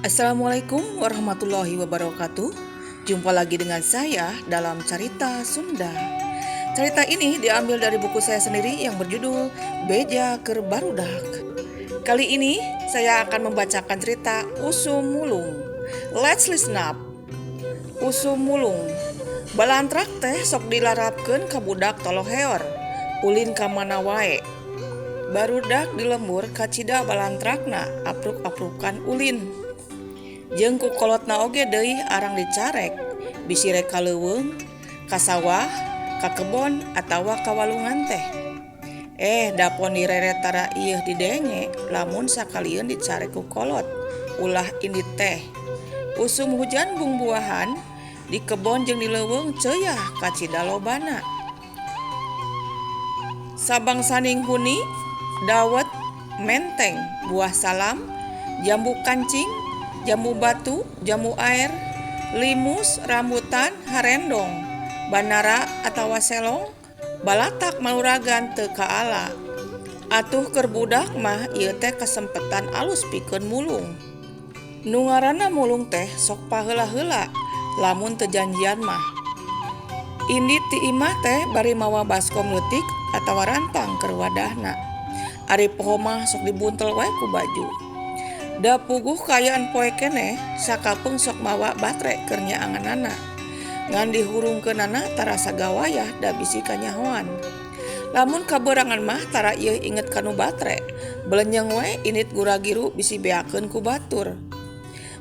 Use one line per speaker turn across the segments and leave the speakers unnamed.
Assalamualaikum warahmatullahi wabarakatuh. Jumpa lagi dengan saya dalam Carita Sunda. Cerita ini diambil dari buku saya sendiri yang berjudul Beja Keur Barudak. Kali ini saya akan membacakan cerita Usum Mulung. Let's listen up. Usum Mulung. Balantrak teh sok dilarapkeun ka budak toloheor. Ulin ka mana wae. Barudak di lembur kacida balantrakna apruk-aprukan ulin. Jeung ku kolotna oge deui arang dicarek, bisi rek ka leuweung, ka sawah, ka kebon atawa ka walungan teh. Eh, dapon direret tara ieuh didenge lamun sakalieun dicarek ku kolot, ulah indit teh. Usum hujan bungbuahan di kebon jeung di leuweung ceuyah kacida lobana. Sabangsaning huni, dawet, menteng, buah salam, jambu kancing, jambu batu, jambu air, limus, rambutan, harendong, banara atawa selong, balatak maluragan teu kaala. Atuh keur budak mah ieu teh kasempetan alus pikeun mulung. Nu ngaranna mulung teh sok paheula-heula lamun teu janjian mah. Indit ti imah teh bari mawa baskom leutik atawa rantang keur wadahna. Ari poho mah sok dibuntel wae ku baju. Da puguh kaayaan poek keneh sakapeung sok mawa batre keur nyaanganana. Ngan dihurungkeunana tarasa gawayah da bisi kanyahoan. Lamun kabeurangan mah tara ieuh inget kanu batre, belenyeng we indit gura-giru bisi beakeun ku batur.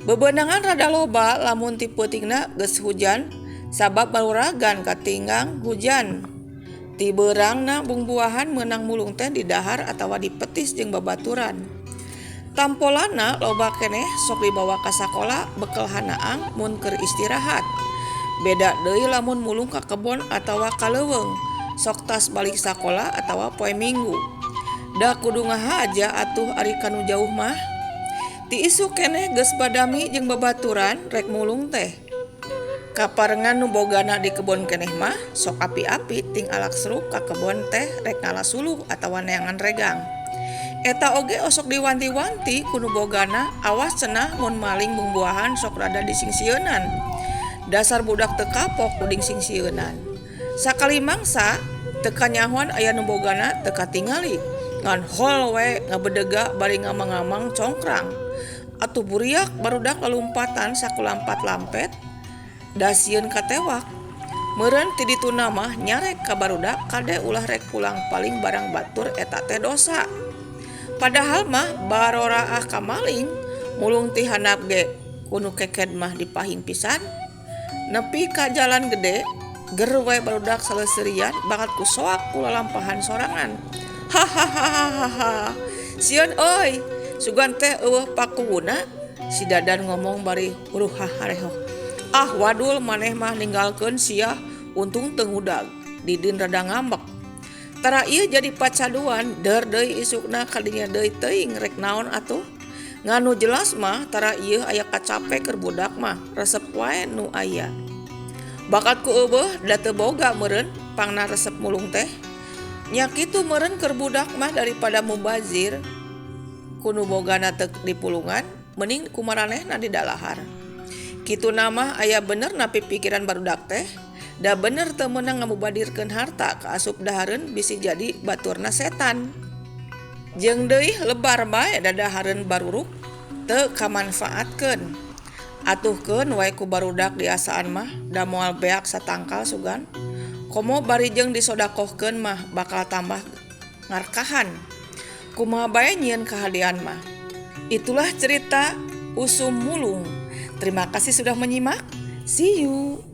Bebenangan rada loba lamun ti peutingna geus hujan sabab baluragan katinggang hujan. Ti beurangna bungbuahan meunang mulung teh didahar atawa dipetis jeung babaturan. Tampolana loba keneh sok dibawa ka sakola bekel hanaang mun keur istirahat. Beda deui lamun mulung ka kebon atawa ka leuweung, sok tas balik sakola atawa poe Minggu. Da kudu ngahaja atuh ari kanu jauh mah. Ti isuk keneh geus badami jeung babaturan rek mulung teh. Kaparengan nu bogana di kebon keneh mah sok api-api ting alak seruk ka kebon teh rek ngala suluh atawa neangan regang. Eta oge osok diwanti-wanti ku nu bogana awas cenah mun maling bungbuahan sok rada disingsieunan. Dasar budak teu kapok uding singsieunan. Sakali mangsa teu kanyahoan aya nu bogana teu katingali. Ngan hol we ngabedega bari ngamang-ngamang congkrang. Atuh buriak barudak lalumpatan sakulampat-lampet da sieun katewak. Meureun ti dituna mah nyarek ka barudak kade ulah rek pulang paling barang batur eta teh dosa. Padahal mah baroraah ka maling mulung ti handap ge ku nu keked mah dipahing pisan. Nepi ka jalan gede ger we barudak saleseurian bakat ku soak ku lalampahan sorangan. Hahahahaha. Sieun euy, sugan teh eueuh pakuwuna si Dadan ngomong bari huruh haharehoh. Ah wadul maneh mah ninggalkeun sia untung teu ngudag. Didin rada ngambek. Tara ieu jadi pacaduan deur deui isukna kadinya deui teuing rek naon atuh. Ngan nu jelas mah tara ieu aya kacape keur budak mah resep wae nu aya. Bakat ku eueuh da teu boga meureun pangna resep mulung teh. Nya kitu meureun keur budak mah daripada mubazir ku nu bogana teu dipulungan mending ku maranehna didalahar. Kituna mah aya benerna pipikiran barudak teh. Da bener teu meunang ngamubadirkeun harta kaasup dahareun bisi jadi baturna setan. Jeung deui lebar bae dadahareun baruruk teu kamanfaatkeun. Atuhkeun wae ku barudak diasaan mah da moal beak satangkal sugan. Komo bari jeung disodakohkeun mah bakal tambah ngarkahan. Kumaha bae nyieun kahadean mah. Itulah cerita Usum Mulung. Terima kasih sudah menyimak. See you.